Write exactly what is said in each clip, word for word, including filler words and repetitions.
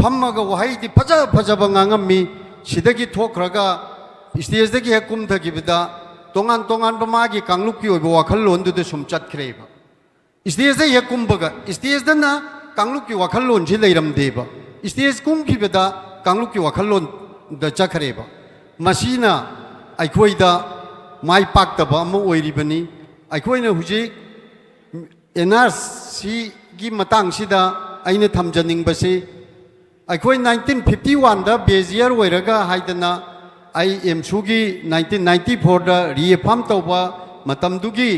ꯐꯝꯃꯒ ꯋꯥꯍꯩꯗꯤ ꯐꯖ ꯐꯖꯕ ꯉꯥꯡꯉꯝꯃꯤ꯫ ꯁꯤꯗꯒꯤ ꯊꯣꯛꯈ꯭ꯔꯒ stageꯇꯒꯤ ꯍꯦꯛ ꯀꯨꯝꯊꯈꯤꯕꯗ ꯇꯣꯉꯥꯟ ꯇꯣꯉꯥꯟꯕ ꯃꯥꯒꯤ ꯀꯥꯡꯂꯨꯞꯀꯤ ꯑꯣꯏꯕ ꯋꯥꯈꯜꯂꯣꯟꯗꯨꯗ ꯁꯨꯝ ꯆꯠꯈ꯭ꯔꯦꯕ꯫ stageꯇ ꯍꯦꯛ ꯀꯨꯝꯕꯒ stageꯇꯅ ꯀꯥꯡꯂꯨꯞꯀꯤ ꯋꯥꯈꯜꯂꯣꯟꯁꯤ ꯂꯩꯔꯝꯗꯦꯕ꯫ stage ꯀꯨꯝꯈꯤꯕꯗ ꯀꯥꯡꯂꯨꯞꯀꯤ ꯋꯥꯈꯜꯂꯣꯟꯗ ꯆꯠꯈ꯭ꯔꯦꯕ꯫ ꯃꯁꯤꯅ ꯑꯩꯈꯣꯏꯗ ꯃꯥꯏ ꯄꯥꯛꯇꯕ ꯑꯃ ꯑꯣꯏꯔꯤꯕꯅꯤ꯫ ꯑꯩꯈꯣꯏꯅ ꯍꯧꯖꯤꯛ NRCꯒꯤ ꯃꯇꯥꯡꯁꯤꯗ ꯑꯩꯅ ꯊꯝꯖꯅꯤꯡꯕꯁꯤ, ꯑꯩꯈꯣꯏ nineteen fifty oneꯗ base year ꯑꯣꯏꯔꯒ ꯍꯥꯏꯗꯅ ꯑꯩ AMSUꯒꯤ nineteen ninety fourꯗ reaffirm ꯇꯧꯕ ꯃꯇꯝꯗꯨꯒꯤ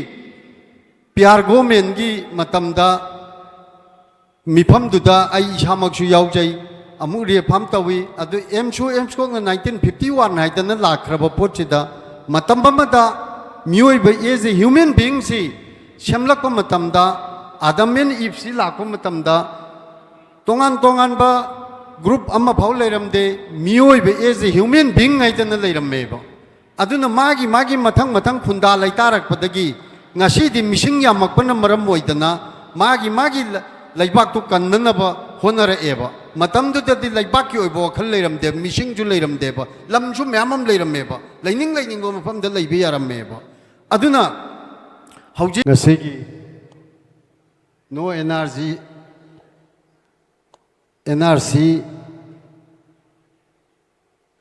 PR governmentꯀꯤ ꯃꯇꯝꯗ ꯃꯤꯐꯝꯗꯨꯗ ꯑꯩ ꯏꯁꯥꯃꯛꯁꯨ ꯌꯥꯎꯖꯩ꯫ ꯑꯃꯨꯛ reaffirm ꯇꯧꯏ꯫ ꯑꯗꯨ AMSU, AMSCOꯒꯅ nineteen fifty one ꯍꯥꯏꯗꯅ ꯂꯥꯛꯈ꯭ꯔꯕ ꯄꯣꯠꯁꯤꯗ, ꯃꯇꯝ ꯑꯃꯗ ꯃꯤꯑꯣꯏꯕ as a human beingꯁꯤ ꯁꯦꯝꯂꯛꯄ ꯃꯇꯝꯗ, Adam and Eveꯁꯤ ꯂꯥꯛꯄ ꯃꯇꯝꯗ, ꯇꯣꯉꯥꯟ ꯇꯣꯉꯥꯟꯕ group ꯑꯃꯐꯥꯎ ꯂꯩꯔꯝꯗꯦ꯫ ꯃꯤꯑꯣꯏꯕ as a human being ꯍꯥꯏꯗꯅ ꯂꯩꯔꯝꯃꯦꯕ꯫ ꯑꯗꯨꯅ ꯃꯥꯒꯤ ꯃꯥꯒꯤ ꯃꯊꯪ ꯃꯊꯪ ꯈꯨꯟꯗꯥ ꯂꯩꯇꯥꯔꯛꯄꯗꯒꯤ ꯉꯁꯤꯗꯤ ꯃꯤꯁꯤꯡ ꯌꯥꯝꯃꯛꯄꯅ ꯃꯔꯝ ꯑꯣꯏꯗꯅ ꯃꯥꯒꯤ ꯃꯥꯒꯤ ꯂ-, ꯂꯩꯕꯥꯛꯇꯨ ꯀꯟꯅꯅꯕ ꯍꯣꯠꯅꯔꯛꯑꯦꯕ꯫ ꯃꯇꯝꯗꯨꯗꯗꯤ ꯂꯩꯕꯥꯛꯀꯤ ꯑꯣꯏꯕ ꯋꯥꯈꯜ ꯂꯩꯔꯝꯗꯦ, ꯃꯤꯁꯤꯡꯁꯨ ꯂꯩꯔꯝꯗꯦꯕ, ꯂꯝꯁꯨ ꯃꯌꯥꯝ ꯑꯃ ꯂꯩꯔꯝꯃꯦꯕ, ꯂꯩꯅꯤꯡ ꯂꯩꯅꯤꯡꯕ ꯃꯐꯝꯗ ꯂꯩꯕ ꯌꯥꯔꯝꯃꯦꯕ꯫ ꯑꯗꯨꯅ ꯍꯧꯖꯤꯛ ꯉꯁꯤꯒꯤ No NRC, NRC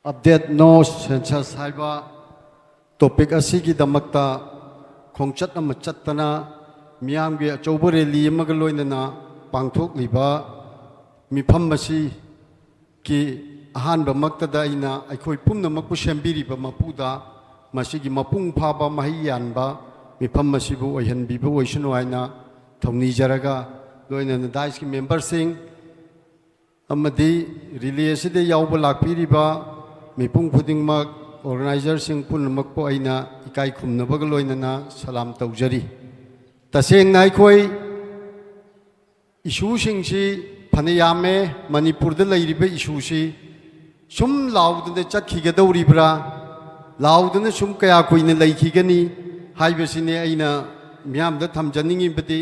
update, No Census ꯍꯥꯏꯕ topic ꯑꯁꯤꯒꯤꯗꯃꯛꯇ ꯈꯣꯡꯆꯠ ꯑꯃ ꯆꯠꯇꯅ ꯃꯤꯌꯥꯝꯒꯤ ꯑꯆꯧꯕ rally ꯑꯃꯒ ꯂꯣꯏꯅꯅ ꯄꯥꯡꯊꯣꯛꯂꯤꯕ ꯃꯤꯐꯝ ꯑꯁꯤꯒꯤ ꯑꯍꯥꯟꯕꯃꯛꯇꯗ ꯑꯩꯅ ꯑꯩꯈꯣꯏ ꯄꯨꯝꯅꯃꯛꯄꯨ ꯁꯦꯝꯕꯤꯔꯤꯕ ꯃꯄꯨꯗ ꯃꯁꯤꯒꯤ ꯃꯄꯨꯡ ꯐꯥꯕ ꯃꯍꯩ ꯌꯥꯟꯕ ꯃꯤꯐꯝ ꯑꯁꯤꯕꯨ ꯑꯣꯏꯍꯟꯕꯤꯕ ꯑꯣꯏꯁꯅꯨ ꯍꯥꯏꯅ ꯊꯧꯅꯤꯖꯔꯒ, ꯂꯣꯏꯅꯅ daisꯀꯤ memberꯁꯤꯡ ꯑꯃꯗꯤ rally ꯑꯁꯤꯗ ꯌꯥꯎꯕ ꯂꯥꯛꯄꯤꯔꯤꯕ ꯃꯤꯄꯨꯝ ꯈꯨꯗꯤꯡꯃꯛ, organizerꯁꯤꯡ ꯄꯨꯝꯅꯃꯛꯄꯨ ꯑꯩꯅ ꯏꯀꯥꯏ ꯈꯨꯝꯅꯕꯒ ꯂꯣꯏꯅꯅ ꯁꯂꯥꯝ ꯇꯧꯖꯔꯤ꯫ ꯇꯁꯦꯡꯅ ꯑꯩꯈꯣꯏ issueꯁꯤꯡꯁꯤ ꯐꯅ ꯌꯥꯝꯃꯦ꯫ ꯃꯅꯤꯄꯨꯔꯗ ꯂꯩꯔꯤꯕ issueꯁꯤ ꯁꯨꯝ ꯂꯥꯎꯗꯅ ꯆꯠꯈꯤꯒꯗꯧꯔꯤꯕ꯭ꯔꯥ, ꯂꯥꯎꯗꯅ ꯁꯨꯝ ꯀꯌꯥ ꯀꯨꯏꯅ ꯂꯩꯈꯤꯒꯅꯤ ꯍꯥꯏꯕꯁꯤꯅꯤ ꯑꯩꯅ ꯃꯤꯌꯥꯝꯗ ꯊꯝꯖꯅꯤꯡꯉꯤꯕꯗꯤ꯫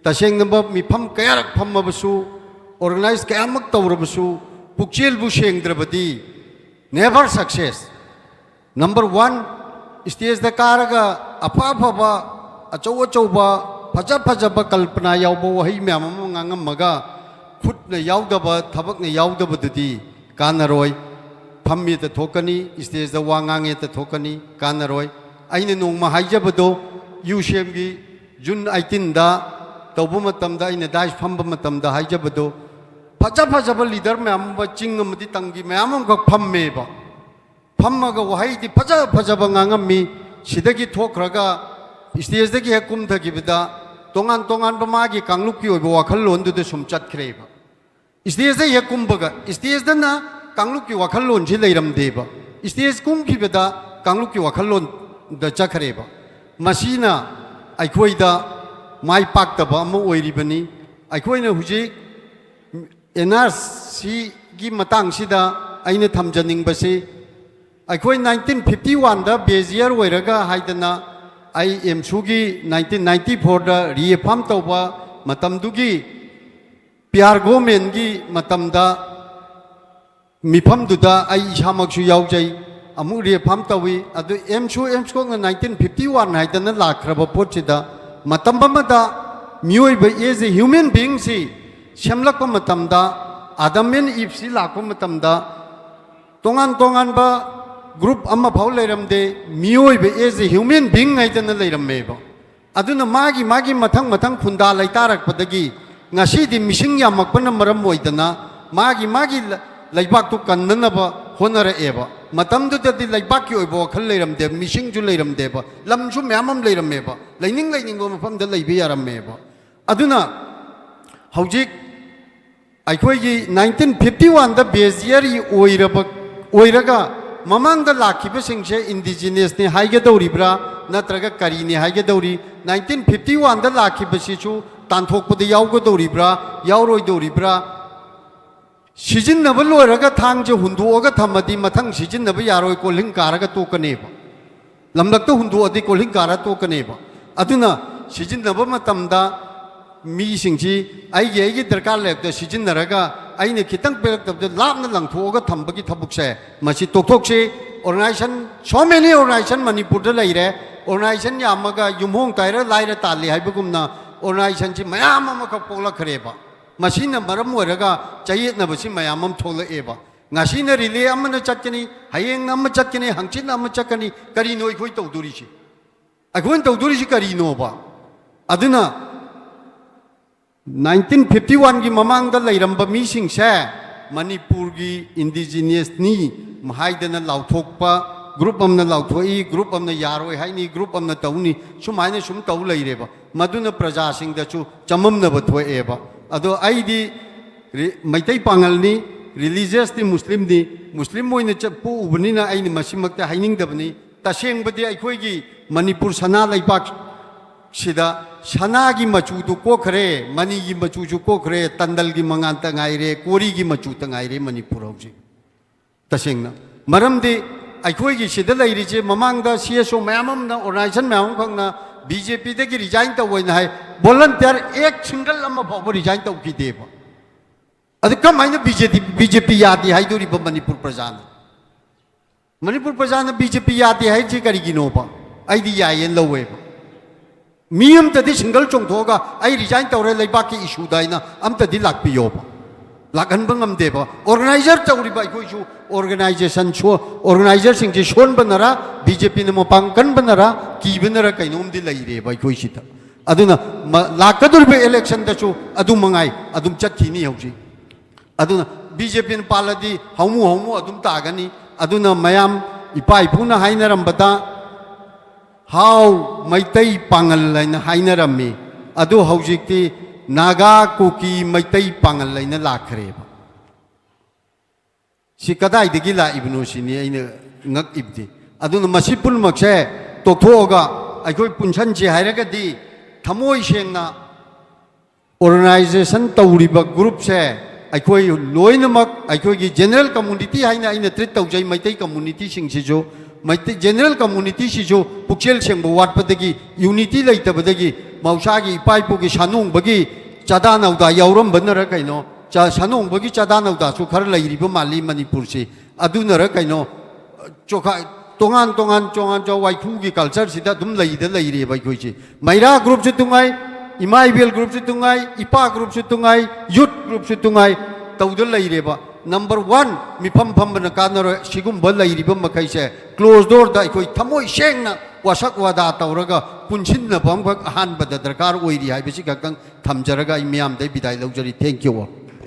ꯇꯁꯦꯡꯅꯃꯛ ꯃꯤꯐꯝ ꯀꯌꯥꯔꯛ ꯐꯝꯃꯕꯁꯨ organize ꯀꯌꯥꯃꯛ ꯇꯧꯔꯕꯁꯨ ꯄꯨꯛꯆꯦꯜꯕꯨ ꯁꯦꯡꯗ꯭ꯔꯕꯗꯤ never success. Number one, stageꯇ ꯀꯥꯔꯒ ꯑꯐ ꯑꯐꯕ, ꯑꯆꯧ ꯑꯆꯧꯕ, ꯐꯖ ꯐꯖꯕ ꯀꯜꯄꯅꯥ ꯌꯥꯎꯕ ꯋꯥꯍꯩ ꯃꯌꯥꯝ ꯑꯃ ꯉꯥꯡꯉꯝꯃꯒ ꯈꯨꯠꯅ ꯌꯥꯎꯗꯕ, ꯊꯕꯛꯅ ꯌꯥꯎꯗꯕꯗꯨꯗꯤ ꯀꯥꯟꯅꯔꯣꯏ꯫ ꯐꯝꯃꯦꯗ ꯊꯣꯛꯀꯅꯤ, stageꯇ ꯋꯥ ꯉꯥꯡꯉꯦꯗ ꯊꯣꯛꯀꯅꯤ, ꯀꯥꯟꯅꯔꯣꯏ꯫ ꯑꯩꯅ ꯅꯣꯡꯃ ꯍꯥꯏꯖꯕꯗꯣ, UCMꯒꯤ June eighteenꯗ ꯇꯧꯕ ꯃꯇꯝꯗ, ꯑꯩꯅ dais ꯐꯝꯕ ꯃꯇꯝꯗ ꯍꯥꯏꯖꯕꯗꯣ, ꯐꯖ ꯐꯖꯕ leader ꯃꯌꯥꯝ ꯑꯃ, ꯆꯤꯡ ꯑꯃꯗꯤ ꯇꯝꯒꯤ ꯃꯌꯥꯝ ꯑꯃꯈꯛ ꯐꯝꯃꯦꯕ꯫ ꯐꯝꯃꯒ ꯋꯥꯍꯩꯗꯤ ꯐꯖ ꯐꯖꯕ ꯉꯥꯡꯉꯝꯃꯤ꯫ ꯁꯤꯗꯒꯤ ꯊꯣꯛꯈ꯭ꯔꯒ, stageꯇꯒꯤ ꯍꯦꯛ ꯀꯨꯝꯊꯈꯤꯕꯗ, ꯇꯣꯉꯥꯟ ꯇꯣꯉꯥꯟꯕ ꯃꯥꯒꯤ ꯀꯥꯡꯂꯨꯞꯀꯤ ꯑꯣꯏꯕ ꯋꯥꯈꯜꯂꯣꯟꯗꯨꯗ ꯁꯨꯝ ꯆꯠꯈ꯭ꯔꯦꯕ꯫ Stageꯇ ꯍꯦꯛ ꯀꯨꯝꯕꯒ, stageꯇꯅ ꯀꯥꯡꯂꯨꯞꯀꯤ ꯋꯥꯈꯜꯂꯣꯟꯁꯤ ꯂꯩꯔꯝꯗꯦꯕ, stage ꯀꯨꯝꯈꯤꯕꯗ ꯀꯥꯡꯂꯨꯞꯀꯤ ꯋꯥꯈꯜꯂꯣꯟꯗ ꯆꯠꯈ꯭ꯔꯦꯕ꯫ ꯃꯁꯤꯅ ꯑꯩꯈꯣꯏꯗ ꯃꯥꯏ ꯄꯥꯛꯇꯕ ꯑꯃ ꯑꯣꯏꯔꯤꯕꯅꯤ꯫ ꯑꯩꯈꯣꯏꯅ ꯍꯧꯖꯤꯛ NRCꯒꯤ ꯃꯇꯥꯡꯁꯤꯗ ꯑꯩꯅ ꯊꯝꯖꯅꯤꯡꯕꯁꯤ, ꯑꯩꯈꯣꯏ nineteen fifty oneꯗ base year ꯑꯣꯏꯔꯒ ꯍꯥꯏꯗꯅ, ꯑꯩ AMSUꯒꯤ nineteen ninety fourꯗ reaffirm ꯇꯧꯕ ꯃꯇꯝꯗꯨꯒꯤ PR Governmentꯀꯤ ꯃꯇꯝꯗ ꯃꯤꯐꯝꯗꯨꯗ ꯑꯩ ꯏꯁꯥꯃꯛꯁꯨ ꯌꯥꯎꯖꯩ꯫ ꯑꯃꯨꯛ reaffirm ꯇꯧꯏ꯫ ꯑꯗꯨ AMSU, AMSCOGꯅ nineteen fifty one ꯍꯥꯏꯗꯅ ꯂꯥꯛꯈ꯭ꯔꯕ ꯄꯣꯠꯁꯤꯗ, ꯃꯇꯝ ꯑꯃꯗ ꯃꯤꯑꯣꯏꯕ as a human beingꯁꯤ ꯁꯦꯝꯂꯛꯄ ꯃꯇꯝꯗ, Adam and Eveꯁꯤ ꯂꯥꯛꯄ ꯃꯇꯝꯗ, ꯇꯣꯉꯥꯟ ꯇꯣꯉꯥꯟꯕ group ꯑꯃꯐꯥꯎ ꯂꯩꯔꯝꯗꯦ꯫ ꯃꯤꯑꯣꯏꯕ as a human being ꯍꯥꯏꯗꯅ ꯂꯩꯔꯝꯃꯦꯕ꯫ ꯑꯗꯨꯅ ꯃꯥꯒꯤ ꯃꯥꯒꯤ ꯃꯊꯪ ꯃꯊꯪ ꯈꯨꯟꯗꯥ ꯂꯩꯇꯥꯔꯛꯄꯗꯒꯤ ꯉꯁꯤꯗꯤ ꯃꯤꯁꯤꯡ ꯌꯥꯝꯃꯛꯄꯅ ꯃꯔꯝ ꯑꯣꯏꯗꯅ ꯃꯥꯒꯤ ꯃꯥꯒꯤ ꯂ-, ꯂꯩꯕꯥꯛꯇꯨ ꯀꯟꯅꯅꯕ ꯍꯣꯠꯅꯔꯛꯑꯦꯕ꯫ ꯃꯇꯝꯗꯨꯗꯗꯤ ꯂꯩꯕꯥꯛꯀꯤ ꯑꯣꯏꯕ ꯋꯥꯈꯜ ꯂꯩꯔꯝꯗꯦꯕ, ꯃꯤꯁꯤꯡꯁꯨ ꯂꯩꯔꯝꯗꯦꯕ, ꯂꯝꯁꯨ ꯃꯌꯥꯝ ꯑꯃ ꯂꯩꯔꯝꯃꯦꯕ, ꯂꯩꯅꯤꯡ ꯂꯩꯅꯤꯡꯕ ꯃꯐꯝꯗ ꯂꯩꯕ ꯌꯥꯔꯝꯃꯦꯕ꯫ ꯑꯗꯨꯅ ꯍꯧꯖꯤꯛ ꯑꯩꯈꯣꯏꯒꯤ nineteen fifty oneꯗ base year ꯑꯣꯏꯔꯕ, ꯑꯣꯏꯔꯒ ꯃꯃꯥꯡꯗ ꯂꯥꯛꯈꯤꯕꯁꯤꯡꯁꯦ indigenousꯅꯤ ꯍꯥꯏꯒꯗꯧꯔꯤꯕ꯭ꯔꯥ, ꯅꯠꯇ꯭ꯔꯒ ꯀꯔꯤꯅꯤ ꯍꯥꯏꯒꯗꯧꯔꯤ? Nineteen fifty oneꯗ ꯂꯥꯛꯈꯤꯕꯁꯤꯁꯨ ꯇꯥꯟꯊꯣꯛꯄꯗ ꯌꯥꯎꯒꯗꯧꯔꯤꯕ꯭ꯔꯥ, ꯌꯥꯎꯔꯣꯏꯗꯧꯔꯤꯕ꯭ꯔꯥ? ꯁꯤꯖꯤꯟꯅꯕ ꯂꯣꯏꯔꯒ ꯊꯥꯡꯁꯦ ꯍꯨꯟꯗꯣꯛꯑꯒ ꯊꯝꯃꯗꯤ ꯃꯊꯪ ꯁꯤꯖꯤꯟꯅꯕ ꯌꯥꯔꯣꯏ, ꯀꯣꯜꯍꯤꯡ ꯀꯥꯔꯒ ꯇꯣꯛꯀꯅꯦꯕ꯫ ꯂꯝꯂꯛꯇ ꯍꯨꯟꯗꯣꯛꯑꯗꯤ ꯀꯣꯜꯍꯤꯡ ꯀꯥꯔ ꯇꯣꯛꯀꯅꯦꯕ꯫ ꯑꯗꯨꯅ ꯁꯤꯖꯤꯟꯅꯕ ꯃꯇꯝꯗ ꯃꯤꯁꯤꯡꯁꯤ ꯑꯩꯒꯤ ꯑꯩꯒꯤ ꯗꯔꯀꯥꯔ ꯂꯩꯔꯛꯇ ꯁꯤꯖꯤꯟꯅꯔꯒ ꯑꯩꯅ ꯈꯤꯇꯪ ꯄꯤꯔꯛꯇꯕꯗ ꯂꯥꯞꯅ ꯂꯪꯊꯣꯛꯑꯒ ꯊꯝꯕꯒꯤ ꯊꯕꯛꯁꯦ ꯃꯁꯤ ꯇꯣꯛꯊꯣꯛꯁꯤ꯫ Organization, so many organization ꯃꯅꯤꯄꯨꯔꯗ ꯂꯩꯔꯦ꯫ Organization ꯌꯥꯝꯃꯒ ꯌꯨꯝꯍꯣꯡ ꯀꯥꯏꯔ ꯂꯥꯏꯔ ꯇꯥꯜꯂꯤ ꯍꯥꯏꯕꯒꯨꯝꯅ organizationꯁꯤ ꯃꯌꯥꯝ ꯑꯃꯈꯛ ꯄꯣꯛꯂꯛꯈ꯭ꯔꯦꯕ꯫ ꯃꯁꯤꯅ ꯃꯔꯝ ꯑꯣꯏꯔꯒ ꯆꯌꯦꯠꯅꯕꯁꯤ ꯃꯌꯥꯝ ꯑꯃ ꯊꯣꯛꯂꯛꯑꯦꯕ꯫ ꯉꯁꯤꯅ relay ꯑꯃꯅ ꯆꯠꯀꯅꯤ, ꯍꯌꯦꯡꯅ ꯑꯃ ꯆꯠꯀꯅꯤ, ꯍꯪꯆꯤꯠꯅ ꯑꯃ ꯆꯠꯀꯅꯤ꯫ ꯀꯔꯤꯅꯣ ꯑꯩꯈꯣꯏ ꯇꯧꯗꯣꯔꯤꯁꯤ? ꯑꯩꯈꯣꯏꯅ ꯇꯧꯗꯣꯔꯤꯁꯤ ꯀꯔꯤꯅꯣꯕ? ꯑꯗꯨꯅ nineteen fifty oneꯒꯤ ꯃꯃꯥꯡꯗ ꯂꯩꯔꯝꯕ ꯃꯤꯁꯤꯡꯁꯦ ꯃꯅꯤꯄꯨꯔꯒꯤ indigenousꯅꯤ ꯍꯥꯏꯗꯅ ꯂꯥꯎꯊꯣꯛꯄ, group ꯑꯃꯅ ꯂꯥꯎꯊꯣꯛꯏ, group ꯑꯃꯅ ꯌꯥꯔꯣꯏ ꯍꯥꯏꯅꯤ, group ꯑꯃꯅ ꯇꯧꯅꯤ, ꯁꯨꯃꯥꯏꯅ ꯁꯨꯝ ꯇꯧ ꯂꯩꯔꯦꯕ꯫ ꯃꯗꯨꯅ ꯄ꯭ꯔꯖꯥꯁꯤꯡꯗꯁꯨ ꯆꯃꯝꯅꯕ ꯊꯣꯛꯑꯦꯕ꯫ ꯑꯗꯣ ꯑꯩꯗꯤ ꯔꯤ-, ꯃꯩꯇꯩ ꯄꯥꯉꯜꯅꯤ, religiously Muslimꯅꯤ, Muslim ꯑꯣꯏꯅ ꯆꯠ-, ꯄꯣꯛꯎꯕꯅꯤꯅ ꯑꯩꯅ ꯃꯁꯤꯃꯛꯇ ꯍꯥꯏꯅꯤꯡꯗꯕꯅꯤ꯫ ꯇꯁꯦꯡꯕꯗꯤ ꯑꯩꯈꯣꯏꯒꯤ ꯃꯅꯤꯄꯨꯔ ꯁꯅꯥ ꯂꯩꯕꯥꯛꯁꯤꯗ ꯁꯅꯥꯒꯤ ꯃꯆꯨꯗꯨ ꯀꯣꯛꯈ꯭ꯔꯦ, ꯃꯅꯤꯒꯤ ꯃꯆꯨꯁꯨ ꯀꯣꯛꯈ꯭ꯔꯦ, ꯇꯟꯗꯜꯒꯤ ꯃꯉꯥꯟꯇ ꯉꯥꯏꯔꯦ, ꯀꯣꯔꯤꯒꯤ ꯃꯆꯨꯇ ꯉꯥꯏꯔꯦ ꯃꯅꯤꯄꯨꯔ ꯍꯧꯖꯤꯛ꯫ ꯇꯁꯦꯡꯅ꯫ ꯃꯔꯝꯗꯤ ꯑꯩꯈꯣꯏꯒꯤ ꯁꯤꯗ ꯂꯩꯔꯤꯁꯦ ꯃꯃꯥꯡꯗ CSO ꯃꯌꯥꯝ ꯑꯃꯅ, organization ꯃꯌꯥꯝ ꯑꯃꯈꯛꯅ BJPꯗꯒꯤ resign ꯇꯧꯋꯦꯅ ꯍꯥꯏ, volunteer ꯑꯦꯛ single ꯑꯃ ꯐꯥꯎꯕ resign ꯇꯧꯈꯤꯗꯦꯕ꯫ ꯑꯗꯨ ꯀꯃꯥꯏꯅ BJP, BJP ꯌꯥꯗꯦ ꯍꯥꯏꯗꯣꯔꯤꯕ ꯃꯅꯤꯄꯨꯔ ꯄ꯭ꯔꯖꯥꯅ? ꯃꯅꯤꯄꯨꯔ ꯄ꯭ꯔꯖꯥꯅ BJP ꯌꯥꯗꯦ ꯍꯥꯏꯔꯤꯁꯦ ꯀꯔꯤꯒꯤꯅꯣꯕ? ꯑꯩꯗꯤ ꯌꯥꯏꯌꯦꯅ ꯂꯧꯋꯦꯕ꯫ ꯃꯤ ꯑꯝꯇꯗꯤ single ꯆꯣꯡꯊꯣꯛꯑꯒ "ꯑꯩ resign ꯇꯧꯔꯦ ꯂꯩꯕꯥꯛꯀꯤ issueꯗ" ꯍꯥꯏꯅ ꯑꯝꯇꯗꯤ ꯂꯥꯛꯄꯤꯌꯣꯕ꯫ ꯂꯥꯛꯍꯟꯕ ꯉꯝꯗꯦꯕ꯫ Organizer ꯇꯧꯔꯤꯕ ꯑꯩꯈꯣꯏꯁꯨ organization ꯁꯣ-, organizerꯁꯤꯡꯁꯦ ꯁꯣꯟꯕꯅꯔ, BJPꯅ ꯃꯄꯥꯡ ꯀꯟꯕꯅꯔ, ꯀꯤꯕꯅꯔ ꯀꯩꯅꯣꯝꯗꯤ ꯂꯩꯔꯦꯕ ꯑꯩꯈꯣꯏꯁꯤꯗ꯫ ꯑꯗꯨꯅ ꯃ-, ꯂꯥꯛꯀꯗꯧꯔꯤꯕ electionꯗꯁꯨ ꯑꯗꯨ ꯃꯉꯥꯏ ꯑꯗꯨꯝ ꯆꯠꯈꯤꯅꯤ ꯍꯧꯖꯤꯛ꯫ ꯑꯗꯨꯅ BJPꯅ ꯄꯥꯜꯂꯗꯤ ꯍꯧꯃꯨ ꯍꯧꯃꯨ ꯑꯗꯨꯝ ꯇꯥꯒꯅꯤ꯫ ꯑꯗꯨꯅ ꯃꯌꯥꯝ ꯏꯄꯥ ꯏꯄꯨꯅ ꯍꯥꯏꯅꯔꯝꯕꯗ ꯍꯥꯎ ꯃꯩꯇꯩ ꯄꯥꯉꯜ ꯍꯥꯏꯅ ꯍꯥꯏꯅꯔꯝꯃꯤ꯫ ꯑꯗꯨ ꯍꯧꯖꯤꯛꯇꯤ ꯅꯥꯒꯥ, ꯀꯨꯀꯤ, ꯃꯩꯇꯩ ꯄꯥꯉꯜ ꯍꯥꯏꯅ ꯂꯥꯛꯈ꯭ꯔꯦꯕ꯫ ꯁꯤ ꯀꯗꯥꯏꯗꯒꯤ ꯂꯥꯛꯏꯕꯅꯣ ꯁꯤꯅꯤ ꯑꯩꯅ ꯉꯛꯏꯕꯗꯤ꯫ ꯑꯗꯨꯅ ꯃꯁꯤ ꯄꯨꯝꯅꯃꯛꯁꯦ ꯇꯣꯛꯊꯣꯛꯑꯒ ꯑꯩꯈꯣꯏ ꯄꯨꯟꯁꯟꯁꯤ ꯍꯥꯏꯔꯒꯗꯤ ꯊꯃꯣꯏ ꯁꯦꯡꯅ organization ꯇꯧꯔꯤꯕ groupꯁꯦ ꯑꯩꯈꯣꯏ ꯂꯣꯏꯅꯃꯛ ꯑꯩꯈꯣꯏꯒꯤ general community ꯍꯥꯏꯅ ꯑꯩꯅ treat ꯇꯧꯖꯩ꯫ ꯃꯩꯇꯩ communityꯁꯤꯡꯁꯤꯁꯨ, ꯃꯩꯇꯩ general communityꯁꯤꯁꯨ ꯄꯨꯛꯆꯦꯜ ꯁꯦꯡꯕ ꯋꯥꯠꯄꯗꯒꯤ, unity ꯂꯩꯇꯕꯗꯒꯤ ꯃꯍꯧꯁꯥꯒꯤ ꯏꯄꯥ ꯏꯄꯨꯒꯤ ꯁꯥꯅꯣꯡꯕꯒꯤ ꯆꯥꯗꯥ ꯅꯧꯗꯥ ꯌꯥꯎꯔꯝꯕꯅꯔ ꯀꯩꯅꯣ, ꯆꯥ-, ꯁꯥꯅꯣꯡꯕꯒꯤ ꯆꯥꯗꯥ ꯅꯧꯗꯥꯁꯨ ꯈꯔ ꯂꯩꯔꯤꯕ ꯃꯥꯜꯂꯤ ꯃꯅꯤꯄꯨꯔꯁꯤ꯫ ꯑꯗꯨꯅꯔ ꯀꯩꯅꯣ, ꯆꯣꯈꯥ-, ꯇꯣꯉꯥꯟ ꯇꯣꯉꯥꯟ ꯇꯣꯉꯥꯟ ꯆꯣ ꯋꯥꯏꯈꯨꯒꯤ cultureꯁꯤꯗ ꯑꯗꯨꯝ ꯂꯩꯗ ꯂꯩꯔꯦꯕ ꯑꯩꯈꯣꯏꯁꯦ꯫ ꯃꯩꯔꯥ groupꯁꯨ ꯇꯨꯡꯉꯥꯏ, ꯏꯃꯥ ꯏꯕꯦꯜ groupꯁꯨ ꯇꯨꯡꯉꯥꯏ, ꯏꯄꯥ groupꯁꯨ ꯇꯨꯡꯉꯥꯏ, youth groupꯁꯨ ꯇꯨꯡꯉꯥꯏ, ꯇꯧꯗ ꯂꯩꯔꯦꯕ꯫ Number one, ꯃꯤꯐꯝ ꯐꯝꯕꯅ ꯀꯥꯟꯅꯔꯣꯏ꯫ ꯁꯤꯒꯨꯝꯕ ꯂꯩꯔꯤꯕ ꯃꯈꯩꯁꯦ closed doorꯗ ꯑꯩꯈꯣꯏ ꯊꯃꯣꯏ ꯁꯦꯡꯅ ꯋꯥꯁꯛ ꯋꯥꯗꯥ ꯇꯧꯔꯒ ꯄꯨꯟꯁꯤꯟꯅꯕ ꯑꯃꯈꯛ ꯑꯍꯥꯟꯕꯗ ꯗꯔꯀꯥꯔ ꯑꯣꯏꯔꯤ ꯍꯥꯏꯕꯁꯤ ꯈꯛꯇꯪ ꯊꯝꯖꯔꯒ ꯑꯩ ꯃꯤꯌꯥꯝꯗ ꯕꯤꯗꯥꯏ ꯂꯧꯖꯔꯤ꯫ Thank you all.